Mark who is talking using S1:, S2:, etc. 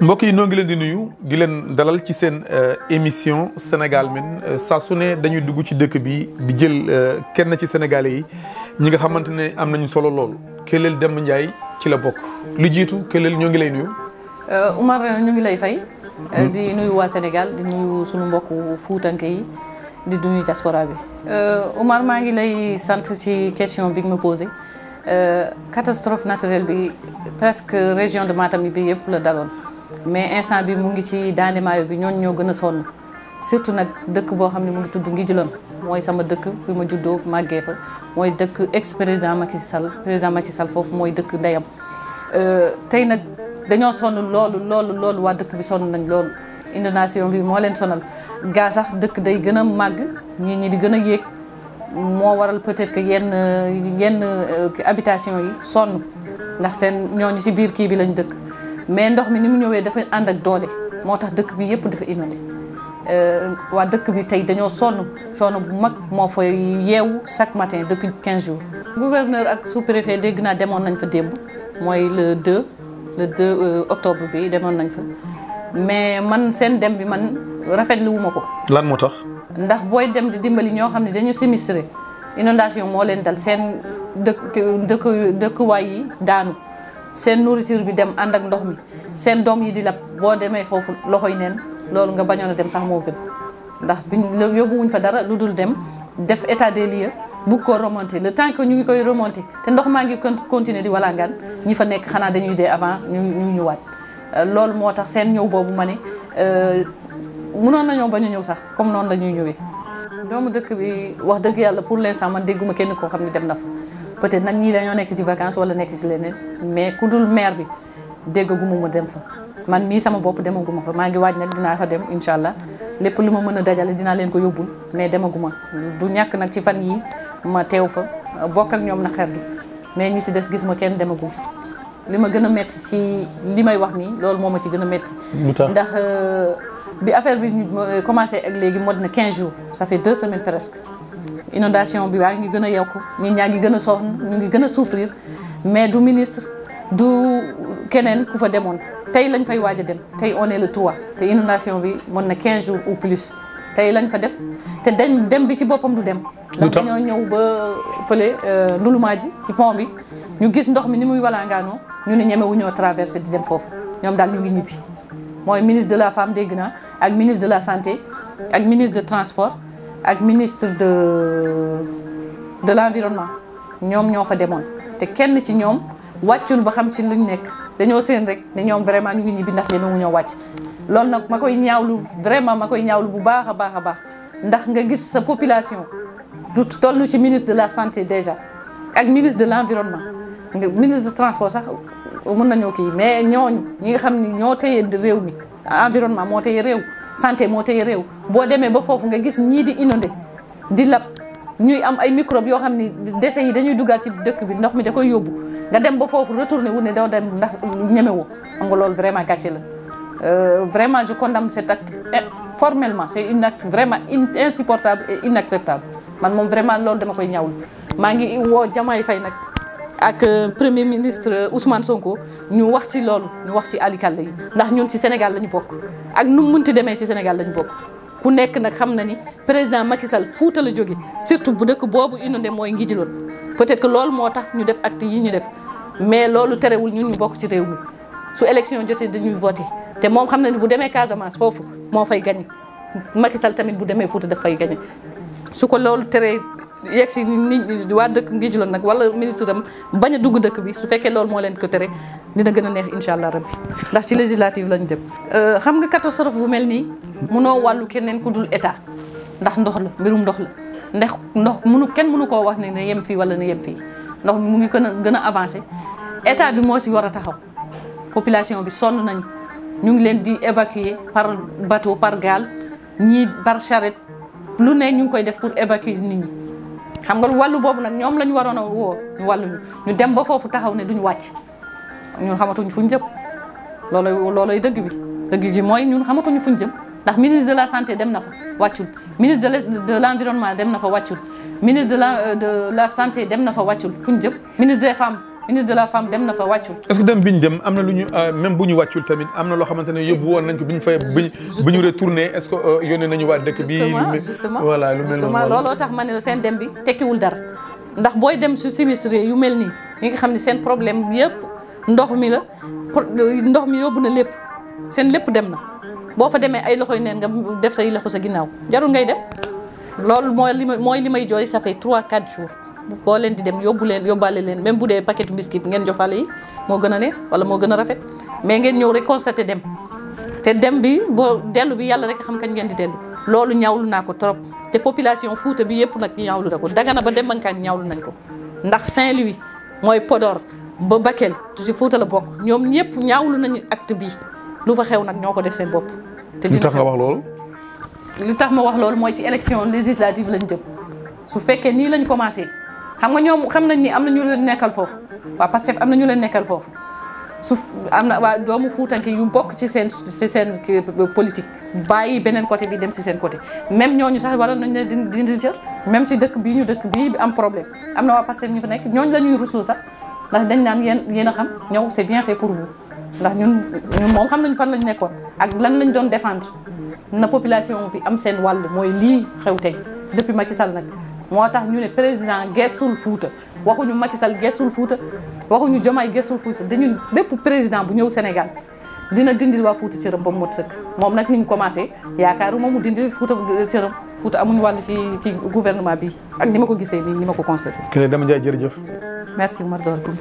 S1: mbokk yi noo ngi leen di nuyu di leen dalal ci seen émission Sénégal men saa su ne dañuy dugg ci dëkk bi di jël kenn ci sénégalais yi ñi nga xamante ne am nañu solo lool Kelel Demba Ndiaye ci la bokk lu jiitu Kelel ñoo ngi lay nuyu.
S2: Oumar ñu ngi lay fay. di nuyu waa Sénégal di nuyu suñu mbokku fuutanke yi di nuyu diaspora bi. Oumar maa ngi lay sant ci question bi nga ma posé catastrophe naturelle bi presque région de Matam bi yëpp la daloon. mais instant bi mu ngi ci Dande Maayo bi ñooñu ñoo gën a sonn surtout nag dëkk boo xam ne mu ngi tudd Ngidjilone mooy sama dëkk fi ma juddoo màggee fa mooy dëkk ex président Macky Sall foofu mooy dëkk ndeyam. tey nag dañoo sonn loolu waa dëkk bi sonn nañ loolu inondation bi moo leen sonal gaa sax dëkk day gën a màgg ñi di gën a yéeg moo waral peut-être que yenn habitation yi sonn ndax seen ñooñu ci biir kii bi lañ dëkk. mais ndox mi ni mu ñëwee dafa ànd ak doole moo tax dëkk bi yëpp dafa inondé waa dëkk bi tey dañoo sonn bu mag moo fay yeewu chaque matin depuis 15 jours. gouverneur ak sous-préfet dégg naa demoon nañ fa démb mooy le 2 octobre bi demoon nañ fa mais man seen dem bi man rafetlu wu ma ko.
S1: lan moo tax.
S2: ndax booy dem di dimbali ñoo xam ne dañu sinistré inondation moo leen dal seen dëkkuwaay yi daanu. seen nourriture bi dem ànd ak ndox mi seen doom yi di lab boo demee foofu loxoy neen loolu nga bañoon a dem sax moo gën ndax biñ yóbbuwuñ fa dara lu dul dem def état des lieux bugg ko remonter le temps que ñu ngi koy remonter te ndox maa ngi continuer di walangaan ñi fa nekk xanaa dañuy dee avant ñu ñëwaat loolu moo tax seen ñëw boobu ma ne mënoon nañoo bañ a ñëw sax comme noonu la ñuy ñëwee. doomu dëkk bi wax dëgg yàlla pour l'instant man dégguma kenn koo xam ne dem na fa. peut-être nag ñii dañoo nekk ci vacances wala nekk ci leneen mais ku dul maire bi déggaguma ma dem fa man mii sama bopp demaguma fa maa ngi waaj nag dinaa fa dem incha allah lépp lu ma mën a dajale dinaa leen ko yóbbul mais demaguma du ñàkk nag ci fan yii ma teew fa bokk ak ñoom na xer gi mais ñi ci des gis ma kenn demagum li ma gën a métti ci li may wax nii loolu moo ma ci gën a métti. ndax bi affaire bi commencé ak léegi mot na 15 jours ça fait 2 semaines presque. inondation bi waa ngi gën a yokku nit ñaa ngi gën a sonn ñu ngi gën a souffrir mais du ministre du keneen ku fa demoon tey lañ fay waaj a dem tey on est le 3 te inondation bi mën na 15 jours ou plus tey lañ fa def te dem bi ci boppam du dem. ndax dañoo ñëw ba fële Ndulumaaji ci pont bi ñu gis ndox mi ni muy walangaanoo ñu ne ñemewu ñoo traversé di dem foofu ñoom daal ñu ngi ñibbi mooy ministre de la femme dégg naa ak ministre de la santé ak ministre de transport. ak ministre de l'environnement ñoom ñoo fa demoon te kenn ci ñoom wàccul ba xam ci luñ nekk dañoo seen rek ne ñoom vraiment ñu ngi ñibbi ndax ñemewu ñoo wàcc loolu nag ma koy ñaawlu vraiment ma koy ñaawlu bu baax a baax ndax nga gis sa population du toll ci ministre de la santé déjà ak ministre de l'environnement ministre de transport sax mën nañoo kii mais ñooñu ñi nga xam ni ñoo téye réew mi environnement moo téye réew santé moo téye réew boo demee ba foofu nga gis ñii di inondé di lab ñuy am ay microbes yoo xam ni déchets yi dañuy duggaat ci dëkk bi ndox mi da koy yóbbu nga dem ba foofu retourné wu ne doo dem ndax ñemewoo xam nga loolu vraiment gàcce la vraiment je condamne cet acte formellement c'est un acte vraiment insupportable et inacceptable man moom vraiment loolu dama koy ñaawlu maa ngi woo Diomaye Faye nag ak premier ministre Ousmane Sonko ñu wax ci loolu ñu wax ci alikalla yi ndax ñun ci Sénégal la ñu bokk ak nu mu munti demee ci Sénégal la ñu bokk ku nekk nag xam na ni président Macky Sall Fuuta la jóge surtout bu dëkk boobu inondé mooy Ngidjilone peut-être que loolu moo tax ñu def acte yi ñu def mais loolu terewul ñun ñu bokk ci réew mi su élection jotee dañuy voté te moom xam na ni bu demee Casamance foofu moo fay gagné Macky Sall tamit bu demee Fuuta daf fay gagné su ko loolu teree yegg si nit waa dëkk Ngidjilone nag wala ministre am bañ a dugg dëkk bi su fekkee loolu moo leen ko tere dina gën a neex incha allah rabbi ndax ci législative lañ dem. xam nga catastrophe bu mel nii munoo wàllu keneen ku dul état ndax ndox la mbirum ndox la ndox kenn mënu koo wax ne ne yem fii wala ne yem fii ndox mi mu ngi gën a avancé état bi moo si war a taxaw population bi sonn nañ ñu ngi leen di évacuer par bateau par gaal ñii par charrette lu ne ñu ngi koy def pour évacuer nit ñi. xam nga wàllu boobu nag ñoom la ñu waroon a woo ñu wàllu ñu dem ba foofu taxaw ne duñu wàcc ñun xamatuñ fuñ jëm looloy dëgg bi dëgg gi mooy ñun xamatuñu fuñ jëm ndax ministre de la santé dem na fa wàccul ministre de l'environnement dem na fa wàccul ministre de la santé dem na fa wàccul fuñ jëm ministre des femmes ministre de la femme dem na fa wàccul.
S1: est-ce que dem bi ñu dem am na lu ñu même bu ñu wàccul tamit am na loo xamante ne yóbbu woon nañ ko bi ñu fay bu ñu retourné est-ce que yónnee nañu waa dëkk bi.
S2: justement
S1: voilà lu mel noonu
S2: looloo tax ma ne la seen dem bi tekkiwul dara ndax booy dem su sinistré yu mel nii ñi nga xam ne seen problème yëpp ndox mi la ndox mi yóbbu na lépp seen lépp dem na boo fa demee ay loxoy neen nga def say loxo sa ginnaaw jarul ngay dem loolu mooy li may jooy ça fait 3-4 jours boo leen di dem yóbbaale leen même bu dee paquet biscuit ngeen jox xale yi moo gën a neex wala moo gën a rafet mais ngeen ñëw rek constaté dem te dem bi boo dellu bi yàlla rek xam kañ ngeen di dellu loolu ñaawlu naa ko trop te population Fouta bi yëpp nag ñaawlu na ko Dagana ba Dembankaan ñaawlu nañ ko ndax Saint-Louis mooy Podor ba Bakel ci Fouta la bokk ñoom ñëpp ñaawlu nañu acte bi lu fa xew nag ñoo ko def seen bopp. te
S1: li tax nga wax loolu.
S2: li tax ma wax loolu mooy ci élection législative lañ jëm su fekkee nii lañ commencé xam nga ñoom xam nañ ni am na ñu leen nekkal foofu waa Pastef am na ñu leen nekkal foofu am na waa doomu fuutanke yu bokk ci seen politique bàyyi beneen côté bi dem ci seen côté même ñooñu sax waroon nañ leen dindi cër même ci dëkk bii am problème am na waa Pastef ñu fa nekk ñooñu la ñuy rusloo sax ndax dañ naan yéen a xam ñëw c'est bien fait pour vous ndax ñun moom xam nañ fan lañ nekkoon ak lan lañ doon défendre na population bi am seen wàll mooy lii xew tey depuis Macky Sall nag moo tax ñu ne président gestul Fouta waxuñu Macky Sall gestul Fouta waxuñu Diomaye gestul Fouta dañu bépp président bu ñëw Sénégal dina dindil waa Fouta cëram ba mu mot sëkk moom nag ni ñu commencé yaakaaru moom mu dindil Fouta cëram Fouta amuñu wàll ci gouvernement bi ak ni ma ko gisee nii ni ma ko constaté.
S1: Kelle Dame Ndiaye jërëjëf.
S2: merci Oumar Dor Goum.